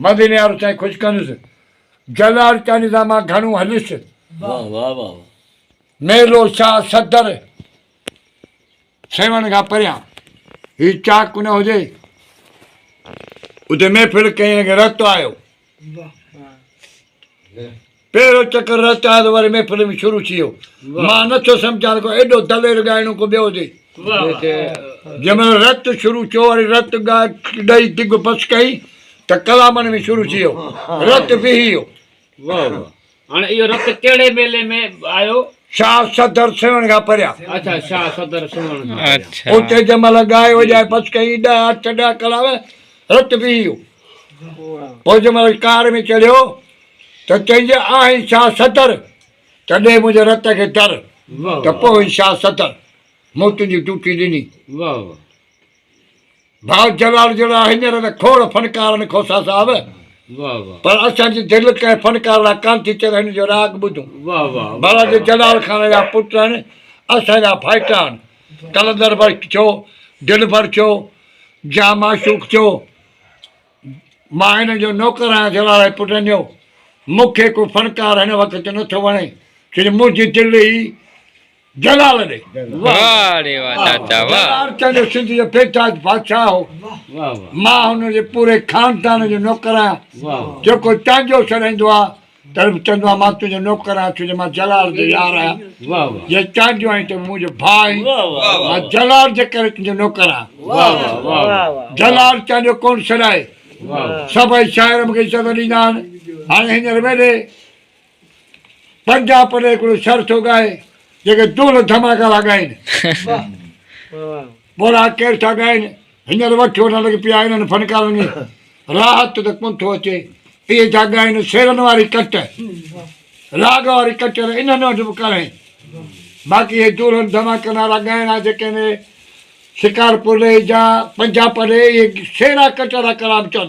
مديني وارو سائين خوش ڪندس. جلال چانڊيي سان مان گهڻو هليس. واه واه واه. ميلو شاهه صدر سيوهڻ کان پريان هي چاڪ نه هجي اتي محفل ڪئي کي رت آيو. پهريون چڪر رت آيو ته وري محفل ۾ شروع ٿي ويو. مان نه ٿو سمجهان ته ڪو ايڏو دلير ڳائڻو ڪو ٻيو هجي. جنهن مهل رت شروع ٿيو وري رت ڏئي ڊگ بس ڪئي ته ڪلامن ۾ شروع ٿي ويو. رت بيهي ويو. واه واه هاڻي اهو رت ڪهڙي ميلي ۾ آيو؟ شاهه صدر سيوهڻ کان پريان. اڇا شاهه صدر سيوهڻ کان پريان. اتي جنهن مهل ڳائي وڄائي بس ڪئي ڏهه اٺ ڏهه ڪلام رت بيهي ويو. پوء جنهن مهل ڪار ۾ چڙهيو ته چئي جي آهين شاهه صدر ته ڏي منهنجي رت کي در ته پوء هين شاهه صدر مون تنهنجي ڊيوٽي ڏني. ڀاء جلال جهڙا هينئر ته کوڙ فنڪار آهن کوسا صاحب پر اسان جي دل ڪنهن فنڪار لاء ڪانه ٿي چري هن جو راڳ ٻڌون. ڀلا جي جلال خان جا پٽ آهن اسان جا ڀائٽا آهن قلندر بخش ٿيو دلبر ٿيو جام معشوق ٿيو مان هن جو نوڪر آهيان جلال جي پٽن جو، مون کي ڪو فنڪار هن وقت نه ٿو وڻي، ڇو جو منهنجي دل ئي جلال ڏي. واهه ڙي واهه چاچا واهه. جلال چنڊ سنڌ جو بيتاج بادشاهه هو، مان هن جي پوري خاندان جو نوڪر آهيان، جيڪو چانڊيو سڏائيندو آهي ته به چوندو آهيان مان تنهنجو نوڪر آهيان ڇو جو مان جلال جو يار آهيان، جي چانڊيو آهين ته به منهنجو ڀاء آهين، مان جلال جي ڪري تنهنجو نوڪر آهيان. جلال چانڊيو ڪونه سڏائي، سڀئي شاعر مون کي عزت ڏيندا آهن، هاڻي هينئر ويلي پنجاب ڏي هڪڙو شر ٿو ڳائي، جيڪي دول ڌماڪا ٿا ڳائين، ٻوڙا ڪير ٿا ڳائين، هينئر وٺي وٺڻ لڳي پيا انهن فنڪارن کي راحت ته ڪونه ٿو اچي، اهي ٿا ڳائين سيرن واري ڪٽ، راڳ واري ڪٽ ته انهن وٽ به ڪانهي، باقي اهي دولن ڌماڪن وارا ڳائڻا جيڪي آهن شڪارپور ڏي جا پنجاب ڏي اهي سيرا ڪٽ وارا ڪلام چون.